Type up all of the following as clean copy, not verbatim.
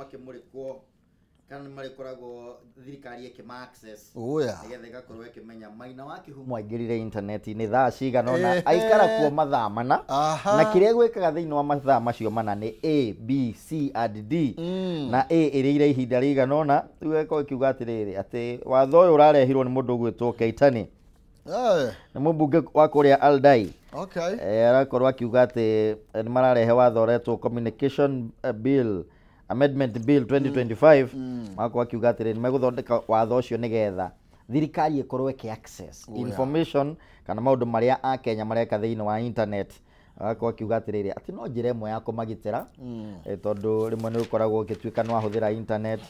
makĩmũrĩkwo kana nĩ marĩkoragwo thirikari ĩkĩma access Oya. nĩgetha ĩgakorwo ĩkĩmenya Maina wa Kĩhumo aingĩrire intaneti-inĩ thaa cigana ũna, aikara kuo mathaa mana, na kĩrĩa gwĩkaga thĩinĩ wa mathaa macio mana nĩ A, B, C and D, na A ĩrĩire ihinda rĩigana ũna. Rĩu ĩgakorwo ĩkiuga atĩrĩrĩ, atĩ watho ũyũ ũrarehirwo nĩ mũndũ ũgwĩtwo Keitani, nĩ mũmbunge wa kũrĩa Aldai. Arakorwo akiuga atĩ nĩ mararehe watho ũretwo Communication Bill Amendment Bill 2025. Magakorwo akiuga atĩrĩ, nĩ megũthondeka watho ũcio nĩgetha thirikari ĩkorwo ĩkĩ access information kana maũndũ marĩa akenya mareka thĩinĩ wa internet. Agakorwo akiuga atĩrĩrĩ, atĩ no njĩra ĩmwe ya kũmagitĩra, tondũ rĩmwe nĩ ũkoragwo ũgĩtuĩka nĩ wahũthĩra internet,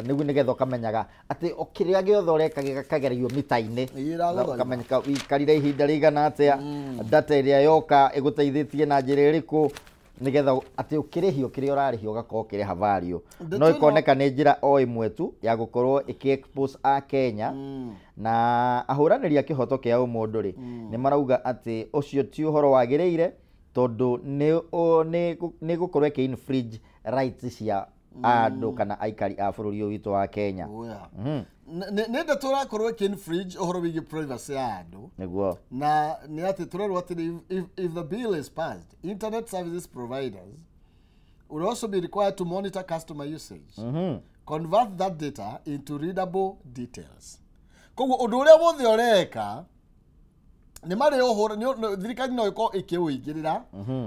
nĩguo nĩgetha ũkamenyaga atĩ o kĩrĩa gĩothe ũreka gĩkagerio mita-inĩ, Ĩĩ, ĩragũthaitha. ũkamenyeka ũikarire ihinda rĩigana atĩa, data ĩrĩa yoka ĩgũteithĩtie na njĩra ĩrĩkũ, nĩgetha atĩ ũkĩrĩhio kĩrĩa ũrarĩhio ũgakorwo ũkĩrĩha value. Ndeto No ĩno- ĩkoneka nĩ njĩra o ĩmwe tu ya gũkorwo ĩkĩ expose a Kenya. Na ahũranĩri a kĩhoto kĩa ũmũndũ rĩ, nĩ marauga atĩ ũcio ti ũhoro wagĩrĩire, tondũ nĩ gũkorwo ĩkĩ infringe rights cia andũ kana aikari a bũrũri ũyũ witũ wa Kenya. Oya. Nĩ ndeto ũrakorwo ĩkĩ infringe ũhoro wĩgiĩ privacy ya andũ. Na nĩ atĩ tũrerwo atĩrĩ, if the bill is passed, internet services providers will also be required to monitor customer usage, convert that data into readable details. Koguo ũndũ ũrĩa wothe ũreka nĩ marĩ ũhũra thirikari no ĩkorwo ĩkĩũingĩrĩra,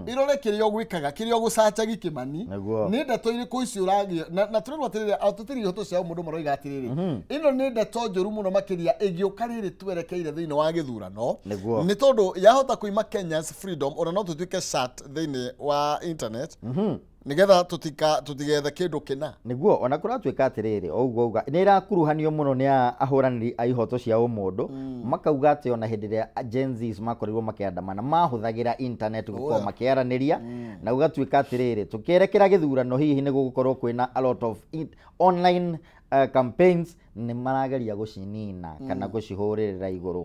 ĩrore kĩrĩa ũgwĩkaga, kĩrĩa ũgũcachagi kĩmani, nĩ ndeto irĩkũ icio ũragĩa. Na tũrerwo atĩrĩrĩ, ateteri ihoto cia mũndũ maroiga atĩrĩrĩ, ĩno nĩ ndeto njũru mũno makĩria ĩgĩũka rĩrĩ twerekeire thĩinĩ wa gĩthurano, nĩ tondũ yahota kuima Kenya's freedom, ona no tũtuĩke shut thĩinĩ wa internet nĩgetha tũtigethe kĩndũ kĩna. Nĩguo ona kũratuĩka atĩrĩrĩ, o ũguo auga nĩ ĩrakuruhanio mũno nĩ ahũranĩri a ihoto cia ũmũndũ, makauga atĩ ona hĩndĩ ĩrĩa Gen Zs makorirwo makĩandamana, mahũthagĩra internet gũkorwo makĩaranĩria, na gũgatuĩka atĩrĩrĩ, tũkĩerekera gĩthurano hihi nĩ gũgũkorwo kwĩna a lot of online campaigns, nĩ marageria gũcinina kana gũcihũrĩrĩra igũrũ.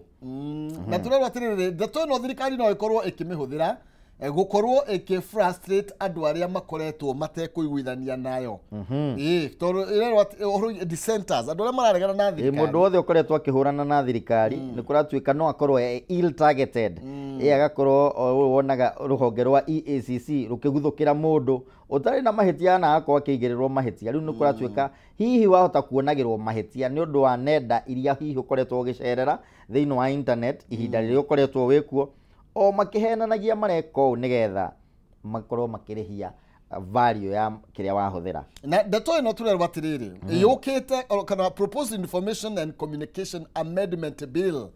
Na tũrerwo atĩrĩrĩ, ndeto ĩno thirikari no ĩkorwo ĩkĩmĩhũthĩra gũkorwo ĩkĩ frustrate andũ arĩa makoretwo matekũiguithania nayo. Ĩĩ, tondũ ĩrerwo atĩ ũhoro wĩgiĩ dissenters, andũ arĩa mararegana na thirikari. Mũndũ wothe ũkoretwo akĩhũrana na thirikari, nĩ kũratuĩka no akorwo e ill targeted. Agakorwo o ũũ wonaga rũhonge rwa EACC rũkĩguthũkĩra mũndũ ũtarĩ na mahĩtia na agakorwo akĩigĩrĩrwo mahĩtia. Rĩu nĩ kũratuĩka hihi wahota kuonagĩrwo mahĩtia nĩ ũndũ wa nenda iria hihi ũkoretwo ũgĩcerera thĩinĩ wa internet ihinda rĩrĩa ũkoretwo wĩkuo, o makĩhenanagia mareka ũũ nĩgetha makorwo makĩrĩhia value ya kĩrĩa wahũthĩra. Na ndeto ĩno tũrerwo atĩrĩrĩ, yũkĩte kana proposed Information and Communication Amendment Bill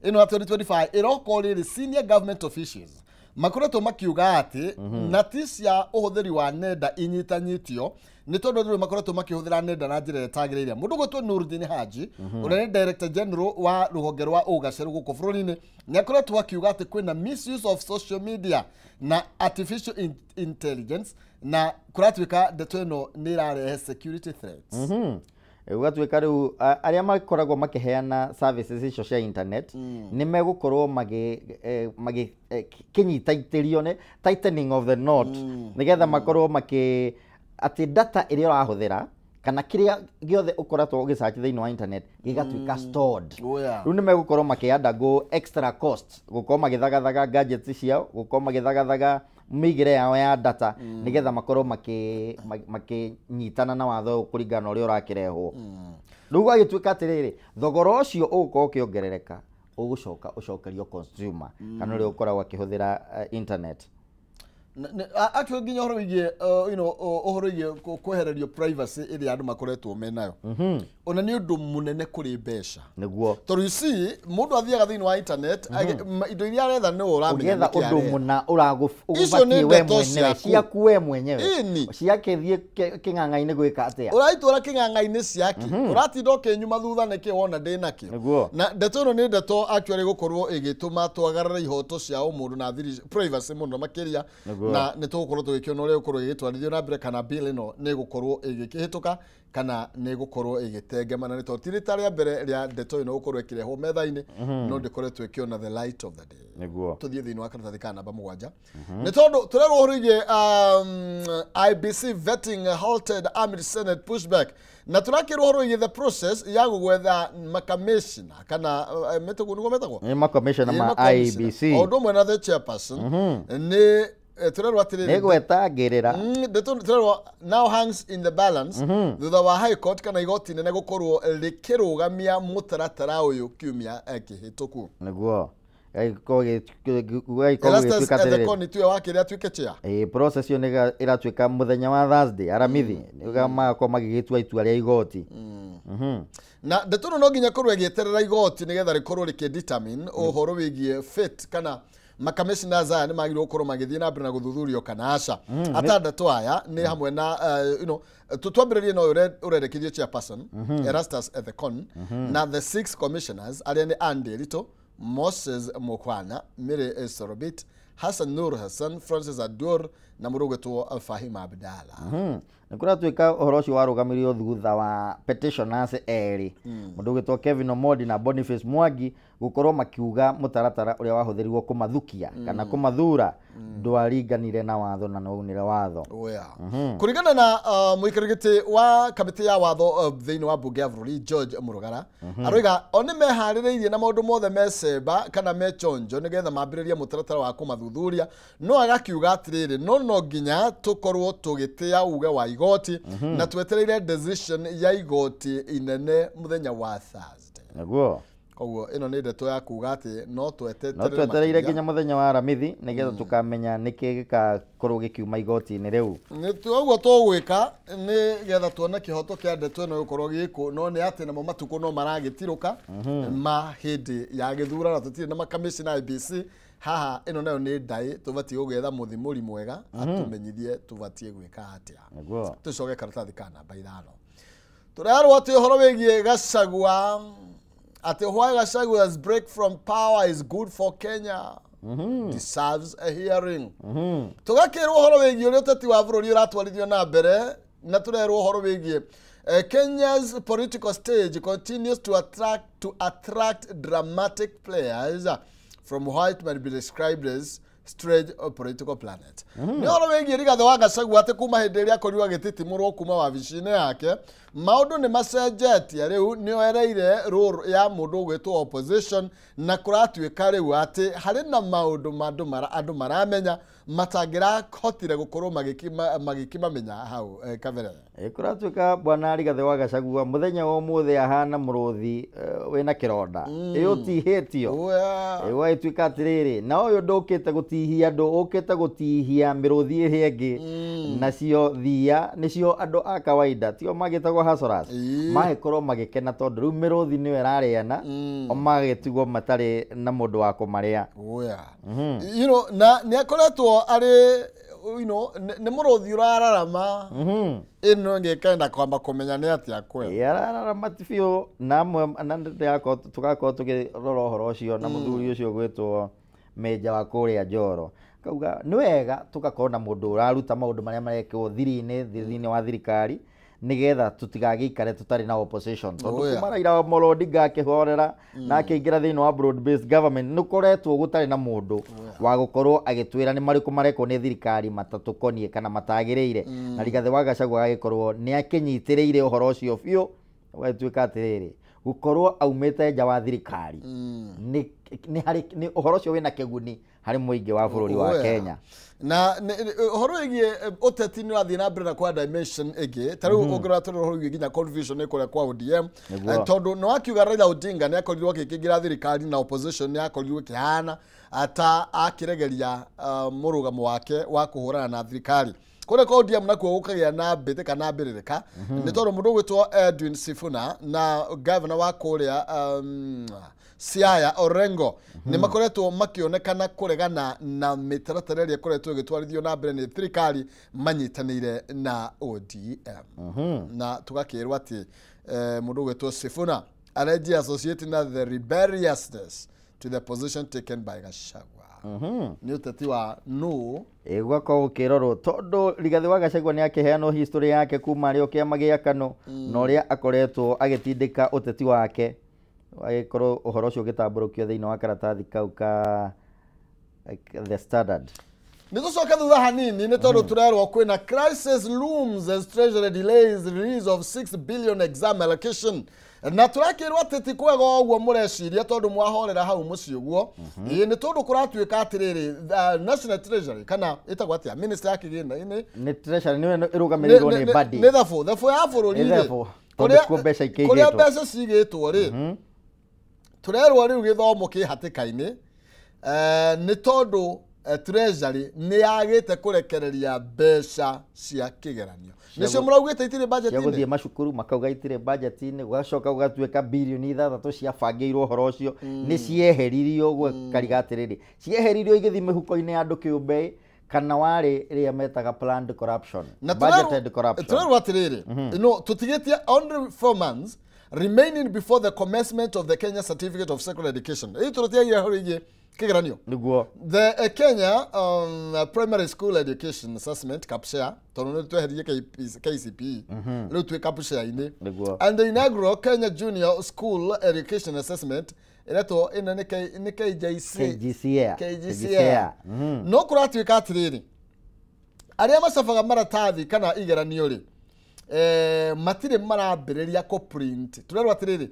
ĩno ya 2025 ĩroka rĩrĩ senior government officials makoretwo makiuga atĩ nati cia ũhũthĩri wa nenda inyitanyitio, nĩ tondũ rĩu makoretwo makĩhũthĩra nenda na njĩra ĩtagĩrĩire. Mũndũ gwĩtwo Nurdin Haji, ũrĩa nĩ director general wa rũhonge rwa ũgacerũ gũkũ bũrũri-inĩ, nĩ akoretwo akiuga atĩ kwĩna misuse of social media na artificial intelligence, na kũratuĩka ndeto ĩno nĩ ĩrarehe security threats. Gũgatuĩka rĩu arĩa makoragwo makĩheana services icio cia internet nĩ megũkorwo magĩ kĩnyitaitĩrio nĩ tightening of the knot, nĩgetha makorwo makĩ atĩ data ĩrĩa ũrahũthĩra kana kĩrĩa gĩothe ũkoretwo ũgĩsearch thĩinĩ wa internet gĩgatuĩka stored. Rĩu nĩ megũkorwo makĩ undergo extra cost gũkorwo magĩthagathaga gadgets ciao, gũkorwo magĩthagathaga mĩigĩre yao ya data, nĩgetha makorwo makĩnyitana na watho ũyũ kũringana na ũrĩa ũrakĩrehwo. Rĩu gwagĩtuĩka atĩrĩrĩ, thogora ũcio ũgũkorwo ũkĩongerereka, ũgũcoka ũcokerio consumer kana ũrĩa ũkoragwo akĩhũthĩra internet. Actually nginya ũhoro wĩgiĩ ũhoro wĩgiĩ kwehererio privacy ĩrĩa andũ makoretwo menayo, ona nĩ ũndũ mũnene kũrĩ mbeca, tondũ you see, mũndũ athiaga thĩinĩ wa internet, indo iria aretha nĩwe ũramenya Ũgĩetha nĩkĩ ũndũ aretha. mũna Icio nĩ ũgũbatiĩ we ndeto mwenyewe, ciaku. ciaku we mwenyewe. Ciakĩthiĩ kĩng'ang'a-inĩ gwĩka atĩa? Ũraitwara kĩng'ang'a-inĩ ciake, ũratinda ũkĩnyuma thutha nĩkĩ wona ndĩ nakĩo. Na ndeto ĩno nĩ ndeto actually gũkorwo ĩgĩtũma twagarare ihoto cia ũmũndũ na thiri privacy mũno makĩria. Na nĩ tũgũkorwo tũgĩkĩona ũrĩa ĩgũkorwo ĩgĩtwarithio na mbere, kana bill ĩno nĩ ĩgũkorwo ĩgĩkĩhĩtũka kana nĩ ĩgũkorwo ĩgĩtengemana, nĩ tondũ ti rita rĩa mbere rĩa ndeto ĩno gũkorwo ĩkĩrehwo metha-inĩ, no ndĩkoretwo ĩkĩona the light of the day. Nĩguo. Tũthiĩ thĩinĩ wa karatathi ka namba 7. Nĩ tondũ tũrerwo ũhoro wĩgiĩ IBC vetting halted amid Senate pushback, na tũrakĩrwo ũhoro wĩgiĩ the process ya gũgwetha makamishna kana metagwo nĩguo metagwo nĩ makomishona ma IBC o ũndũ ũmwe na the chairperson. Nĩ tũrerwo atĩrĩrĩ, nĩ gwetangĩrĩra ndeto tũrerwo now hangs in the balance thutha wa High Court kana igoti inene gũkorwo rĩkĩrũgamia mũtaratara ũyũ kiumia kĩhĩtũku. Nĩguo gagĩkorwo gĩtuĩka atĩrĩrĩ, nĩ wa kĩrĩa atuĩke chair. Process ĩyo nĩ ĩratuĩka mũthenya wa Thursday, Aramithi, nĩguo magakorwo magĩgĩtua itua rĩa igoti. Na ndeto ĩno no nginya ĩkorwo ĩgĩeterera igoti nĩgetha rĩkorwo rĩkĩ-determine ũhoro wĩgiĩ fit kana makamishna aya nĩ magĩrĩirwo gũkorwo magĩthiĩ na mbere na gũthuthurio kana aca. Atandatũ aya nĩ hamwe na you know, twambĩrĩrie na ũyũ ũrendekithio chairperson Erastus Ethekon, na the 6 commissioners arĩa nĩ Andy Rito, Moses Mokwana, Mary Sorobit, Hassan Nur Hassan, Francis Adur na mũndũ ũgwĩtwo Fahima Abdalla. Nĩ kũratuĩka ũhoro ũcio warũgamirio thutha wa petitioners erĩ, mũndũ ũgwĩtwo Kevin Omondi na Boniface Mwangi, gũkorwo makiuga mũtaratara ũrĩa wahũthĩrirwo kũmathukia kana kũmathura ndwaringanire na watho na nĩwaunire watho. Kũringana na mũikarĩri gĩtĩ wa kamĩtĩ ya watho thĩinĩ wa mbunge ya bũrũri George Murugara, aroiga o nĩ meharĩrĩirie na maũndũ mothe mecemba kana mechonjo nĩgetha mambĩrĩrie mũtaratara wa kũmathuthuria, no agakiuga atĩrĩrĩ, no nginya tũkorwo tũgĩtĩa uge wa igoti na twetereire decision ya igoti inene mũthenya wa Thursday. Nĩguo. Koguo ĩno nĩ ndeto ya kuga atĩ no twetereire nginya mũthenya wa Aramithi nĩgetha tũkamenya nĩkĩ gĩgakorwo gĩkiuma igoti-inĩ rĩu. Ũguo tũgwĩka nĩgetha tuone kĩhoto kĩa ndeto ĩno gĩkorwo gĩkũ, no nĩ atĩ namo matukũ no maragĩtirũka ma hĩndĩ ya gĩthurano, tũtirĩ na makamishna IBC haha. Ĩno nayo nĩ ndaĩ, tũbatiĩ gũgĩetha mũthimũri mwega atũmenyithie tũbatiĩ gwĩka atĩa. Tũcoke karatathi ka namba 5. Tũrerwo atĩ ũhoro wĩgiĩ Gachagua, atĩ why Gachagua's break from power is good for Kenya, deserves a hearing. Tũgakĩrwo ũhoro wĩgiĩ ũrĩa ũteti wa bũrũri ũratwarithio na mbere, na tũrerwo ũhoro wĩgiĩ Kenya's political stage continues to attract dramatic players from what might be described as strange political planet. Nĩ ũhoro wĩgiĩ Rigathĩ wa Gachagua atĩ kuma hĩndĩ ĩrĩa akorirwo agĩtitimũrwo kuma wabici-inĩ yake, maũndũ nĩ macenjetie rĩu, nĩ oereire role ya mũndũ ũgwĩtwo opposition, na kũratuĩka rĩu atĩ harĩ na maũndũ andũ maramenya matangĩrahotire gũkorwo magĩkĩmamenya hau kabere. Kũratuĩka bwana Rigathĩ wa Gachagua mũthenya wa ũmũthĩ ahana mũrũthi wĩna kĩronda ĩ ũtihĩtio, ũgagĩtuĩka atĩrĩrĩ, na ũyũ ndũkĩte gũtihia andũ, ũkĩte gũtihia mĩrũthi ĩrĩa ĩngĩ, nacio thia nĩcio andũ a kawaida tio magĩtagwo hustlers magĩkorwo magĩkena tondũ rĩu mĩrũthi nĩyo ĩrarĩana, o magĩtigwo matarĩ na mũndũ wa kũmarĩa. You know, na nĩ akoretwo arĩ you know, nĩ mũrũthi ũrararama ĩno ĩngĩ ĩkenda kwamba kũmenya nĩ atĩa kwĩ arararama biũ, na amwe na tũgakorwo tũkĩrora ũhoro ũcio na mũthuri ũcio ũgwĩtwo Meja wa kũrĩa Njoro, kauga nĩ wega tũgakorwo na mũndũ ũraruta maũndũ marĩa marekwo thiri-inĩ thĩinĩ wa thirikari nĩgetha tũtigagĩikare tũtarĩ na opposition, tondũ kuma Raila Amolo Odinga akĩhorera na akĩingĩra thĩinĩ wa broad based government nĩ kũretwo gũtarĩ na mũndũ wa gũkorwo agĩtwĩra nĩ marĩkũ marekwo nĩ thirikari matatũkoniĩ kana matagĩrĩire. Na Rigathĩ wa Gachagua agĩkorwo nĩ akĩnyitĩrĩire ũhoro ũcio biũ, ũgatuĩka atĩrĩrĩ, gũkorwo aumĩte nja wa thirikari nĩ ũhoro ũcio wĩna kĩguni harĩ mũingĩ wa bũrũri wa Kenya. Na ũhoro wĩgiĩ ũteti nĩ ũrathiĩ na mbere na kwa dimension ĩngĩ, ta rĩu ũngĩrora tũrĩ ũhoro wĩgiĩ nginya confusion nĩ kũrĩa kwa ODM, tondũ nĩ wakiuga Raila Odinga nĩ akorirwo akĩingĩra thirikari na opposition nĩ akorirwo ĩkĩhana ata akĩregeria mũrũgamo wake wa kũhũrana na thirikari. Kũrĩa kwa ODM nakuo gũkagĩa na mbĩtĩka na mbĩrĩrĩka, nĩ tondũ mũndũ ũgwĩtwo Edwin Sifuna na governor wa kũrĩa Siaya Orengo nĩ makoretwo makĩonekana kũregana na mĩtaratara ĩrĩa ĩkoretwo ĩgĩtwarithio na mbere nĩ thirikari manyitanĩire na ODM. Na tũgakĩrwo atĩ mũndũ ũgwĩtwo Sifuna arenji associate na the rebelliousness to the position taken by Gachagua. Nĩ ũteti wa no Ĩgũgakorwo gũkĩrorwo tondũ Rigathĩ wa Gachagua nĩ akĩheanwo history yake kuma arĩ o kĩama gĩa KANU na ũrĩa akoretwo agĩtindĩka ũteti wake, agĩkorwo ũhoro ũcio ũgĩtambũrũkio thĩinĩ wa karatathi kau ka The Standard. Nĩ tũcoke thutha hanini nĩ tondũ tũrerwo kwĩna crisis looms as Treasury delays release of 6 billion exam allocation. Na tũrakĩrwo atĩ ti kwega ũguo mũreciria tondũ mwahorera hau mũciĩ ũguo. Ĩĩ nĩ tondũ kũratuĩka atĩrĩrĩ, National Treasury kana ĩtagwo atĩa, minister ya kĩgĩna-inĩ nĩ Treasury nĩyo ĩrũgamĩrĩirwo nĩ Mbadi. Nĩ thabũ ya bũrũri rĩ, kũrĩa mbeca cigĩtwo rĩ, tũrerwo rĩu gĩthomo kĩ hatĩka-inĩ nĩ tondũ Treasury nĩ yagĩte kũrekereria mbeca cia kĩgeranio. Nĩcio mũraugĩte itirĩ budget-inĩ. Cia gũthiĩ macukuru makauga itirĩ budget-inĩ, gũgacoka gũgatuĩka birioni 6 ciabangĩirwo ũhoro ũcio nĩ cieheririo, gũkariga atĩrĩrĩ, cieheririo igĩthiĩ mĩhuko-inĩ ya andũ kĩũmbe kana warĩ ĩrĩa metaga planned corruption, budgeted corruption. Tũrerwo atĩrĩrĩ, no tũtigĩtie only 4 months remaining before the commencement of the Kenya Certificate of Secondary Education. Ĩĩ tũrũtiagia horo igĩ kĩgeranio. Nĩguo. The Kenya Primary School Education Assessment KAPSEA, tondũ nĩ tweheririe KCPE, rĩu twĩ KAPSEA-inĩ. Nĩguo. And the inaugural Kenya Junior School Education Assessment ĩretwo ĩno nĩ KJC. KGCA. KGCA. No kũratuĩka atĩrĩrĩ, arĩa macabaga maratathi kana igeranio rĩ, matirĩ marambĩrĩria kũ print. Tũrerwo atĩrĩrĩ,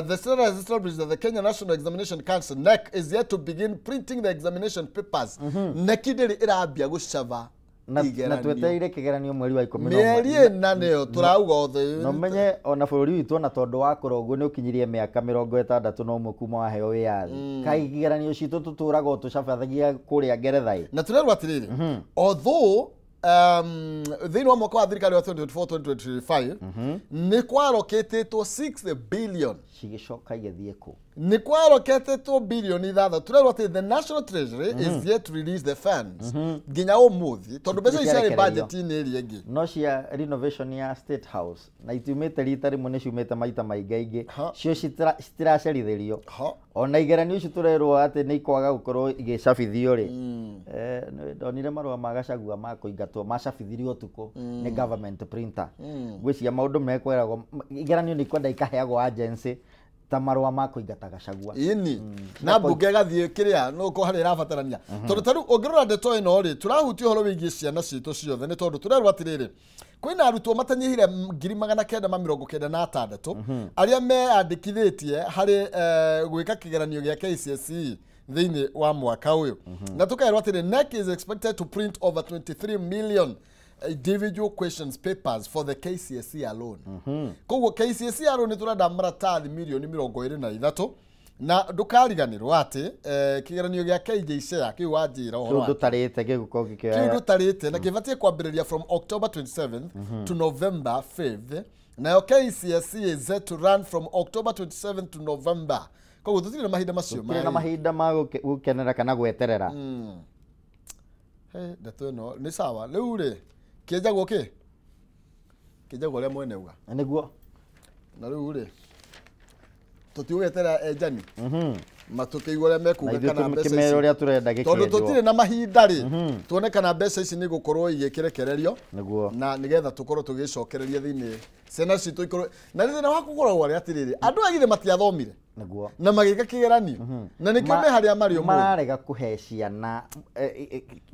the Standard has established that the Kenya National Examination Council NEC is yet to begin printing the examination papers. NEC ndĩrĩ ĩrambia gũcaba igeranio. Na twetereire kĩgeranio mweri wa 11. Mĩeri ĩna nĩyo tũrauga othe. No menye ona bũrũri witũ ona tondũ wa kũrora ũguo nĩ ũkinyirie mĩaka 61 kuma waheo wĩyathi. Kaĩ igeranio citũ tũtũraga o tũcabathagia kũrĩa Ngeretha ĩ. Na tũrerwo atĩrĩrĩ, although thĩinĩ wa mwaka wa thirikari wa 2024-2025 nĩ kwaroketĩtwo 6 billion cigĩcoka igĩthiĩ kũ? Nĩ kwaroketĩtwo bilioni 6. Tũrerwo atĩ the National Treasury is yet to release the funds nginya ũmũthĩ tondũ mbeca ici ciarĩ budget-inĩ ĩrĩa ĩngĩ. No cia renovation ya State House na itiumĩte rita rĩmwe, nĩ ciumĩte maita maingaingĩ, cio citiracerithĩrio. Ona igeranio icio tũrerwo atĩ nĩ ikwaga gũkorwo igĩcabithio rĩ, ndonire marũa ma Gachagua ma kũingatwo macabithirio ũtukũ nĩ government printer. Ngwĩciria maũndũ mekweragwo igeranio nĩ ikwenda ikaheagwo agency ta marũa ma kũingata Gachagua. Ĩni na mbunge ĩgathiĩ kĩrĩa no ko harĩa ĩrabatarania. Tondũ ta rĩu ũngĩrora ndeto ĩno rĩ, tũrahutia ũhoro wĩgiĩ ciana citũ ciothe nĩ tondũ tũrerwo atĩrĩrĩ, kwĩna arutwo matanyihire 996 arĩa meyandĩkithĩtie harĩ gwĩka kĩgeranio gĩa KCSE thĩinĩ wa mwaka ũyũ. Na tũkerwo atĩrĩ, NEC is expected to print over 23 million individual questions papers for the KCSE alone. Koguo KCSE alone tũrenda maratathi milioni 23 na ndũkariganĩrwo atĩ kĩgeranio gĩa KJSEA kĩu wanjĩra ũhoro kĩu ndũtarĩte gĩgũkorwo gĩkĩoya kĩu ndũtarĩte na kĩbatiĩ kwambĩrĩria from October 27th to November 5th. Nayo KCSE is set to run from October 27th to November. Koguo tũtirĩ na mahinda macio tũtirĩ na mahinda ma gũkenera kana gweterera. Ndeto ĩno nĩ sawa. Rĩu rĩ, kĩenjagwo kĩ? Kĩenjagwo ũrĩa mwene uga. Nĩguo. Na rĩu rĩ, tũtigwetera enjani matũkĩigua ũrĩa mekuga kana mbeca ici ũrĩa tũrenda gĩkĩenjwo, tondũ tũtirĩ na mahinda rĩ, tuone kana mbeca ici nĩ gũkorwo igĩkĩrekererio na nĩgetha tũkorwo tũgĩcokereria thĩinĩ ciana citũ ikorwo na thĩna wa gũkoragwo arĩ atĩrĩrĩ, andũ aya githĩ matiathomire nĩguo na magĩka kĩgeranio na nĩkĩo me harĩa marĩ ũmũthĩ mararega kũhe ciana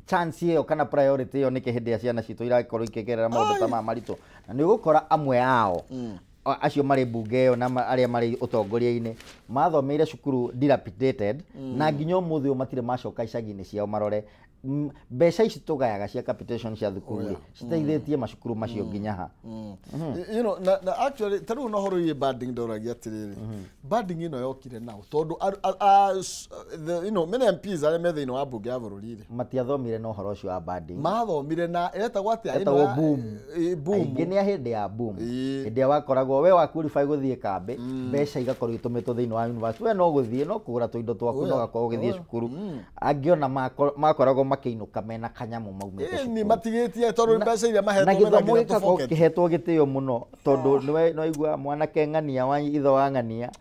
chance ĩyo kana priority ĩyo nĩkĩ hĩndĩ ya ciana citũ irakorwo ikĩgerera maũndũ ta maya maritũ, na nĩ ũgũkora amwe ao acio marĩ mbunge ĩyo na arĩa marĩ ũtongoria-inĩ mathomeire cukuru dilapidated na nginya ũmũthĩ ũyũ matirĩ macoka icagi-inĩ ciao marore mbeca ici tũgayaga cia capitation cia thukuru rĩ citeithĩtie macukuru macio nginya ha. You know, na actually ta rĩu no horo ĩ banding ndoragia atĩrĩrĩ, banding ĩno yokire nao tondũ you know, many MPs arĩa me thĩinĩ wa mbunge ya bũrũri rĩ matiathomire na ũhoro ũcio wa banding, mathomire na ĩretagwo atĩa, ĩtagwo boom. Aingĩ nĩ a hĩndĩ ya boom, hĩndĩ ĩrĩa wakoragwo we wa qualify gũthiĩ kambĩ mbeca igakorwo itũmĩtwo thĩinĩ wa university, we no gũthiĩ no kũgũra tũindo twaku no gakorwo ũgĩthiĩ cukuru. Angĩ ona makoragwo makĩinũka mena kanyamũ maumĩte cukuru. Matigĩtie tondũ mbeca iria mahetwo na gĩthomo gĩgakorwo kĩhetwo gĩtĩo mũno tondũ nĩwaigua mwanake ng'ania wa ithe wa ng'ania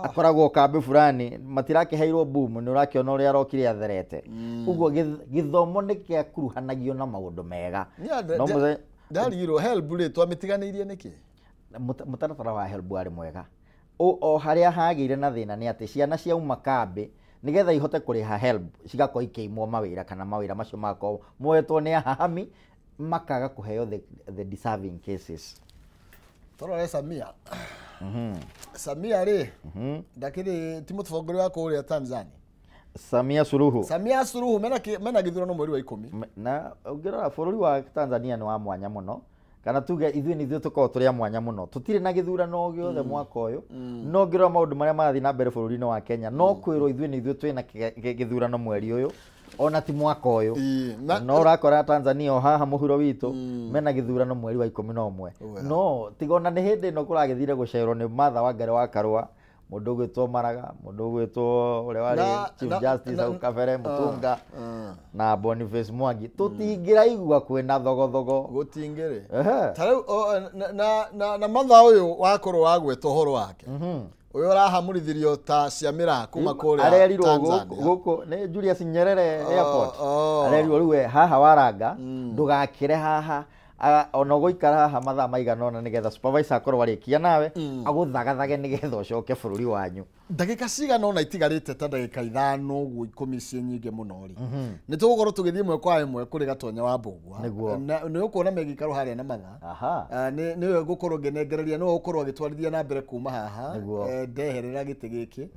akoragwo kambĩ fulani matirakĩheirwo boom nĩ ũrakĩona ũrĩa arokire atherete. Ũguo gĩthomo nĩ gĩakuruhanagio na maũndũ mega. No ndarigirwo HELB rĩ twamĩtiganĩirie nĩkĩ? Mũtaratara wa HELB warĩ mwega. O harĩa hagĩire na thĩna nĩ atĩ ciana ciauma kambĩ nĩgetha ihote kũrĩha HELB cigakorwo ikĩimwo mawĩra kana mawĩra macio magakorwo moetwo nĩ ahahami makaga kũheo the deserving cases. Tũrore Samia. Samia rĩ ndakĩrĩ ti mũtongoria wa kũrĩa Tanzania. Samia Suluhu. Samia Suluhu mena gĩthurano mweri wa 10. Na ũngĩrora bũrũri wa Tanzania nĩ wa mwanya mũno. Kana tuge ithuĩ nĩ ithuĩ tũkoragwo tũrĩ a mwanya mũno. Tũtirĩ na gĩthurano gĩothe mwaka ũyũ. No ngĩrora maũndũ marĩa marathiĩ na mbere bũrũri-inĩ wa Kenya no kwĩrwo ithuĩ nĩ ithuĩ twĩna gĩthurano mweri ũyũ ona ti mwaka ũyũ. No ũrakora Tanzania o haha mũhuro witũ mena gĩthurano mweri wa 11. No tiga ona nĩ hĩndĩ ĩno kũragĩthire gũcerwo nĩ Martha Wangari wa Karua, mũndũ ũgwĩtwo Maraga, mũndũ ũgwĩtwo ũrĩa warĩ Chief Justice hau kabere Mutunga na Boniface Mwangi. Tũtingĩraigua kwĩna thogothogo. Gũtingĩrĩ. Ta rĩu na Martha ũyũ wakorwo wagweta ũhoro wake. Ũyũ ũrahamũrithirio ta cia mĩraa kuma kũrĩa arerirwo Tanzania. Gũkũ nĩ Julius Nyerere Airport. Arerirwo rĩu we haha waranga ndũgakĩre haha ona ũgũikara haha mathaa maigana ũna nĩgetha supervisor akorwo arĩkia nawe agũthagathage nĩgetha ũcoke bũrũri wanyu. Ndagĩka cigana ũna itigarĩte ta ndagĩka 5 ũguo 10 ciĩ nyingĩ mũno rĩ. Nĩ tũgũkorwo tũgĩthiĩ ĩmwe kwa ĩmwe kũrĩ Gatonya wa Mbũgua. Nĩ ũkuona megĩikaro harĩa na mathaa. Nĩwe ngũkorwo ngĩnengereria, nĩwe ũgũkorwo agĩtwarithia na mbere kuma haha ndeherera gĩtĩ gĩkĩ.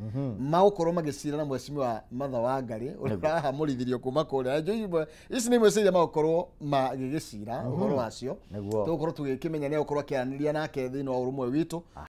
Magũkorwo magĩcira na mheshimiwa Martha Wangari ũrĩa ũrahamũrithirio kuma kũrĩa. Ici nĩ imwe cia iria magũkorwo magĩgĩcira ũhoro wacio. Tũgũkorwo tũgĩkĩmenya nĩ egũkorwo akĩaranĩria nake thĩinĩ wa ũrũmwe witũ.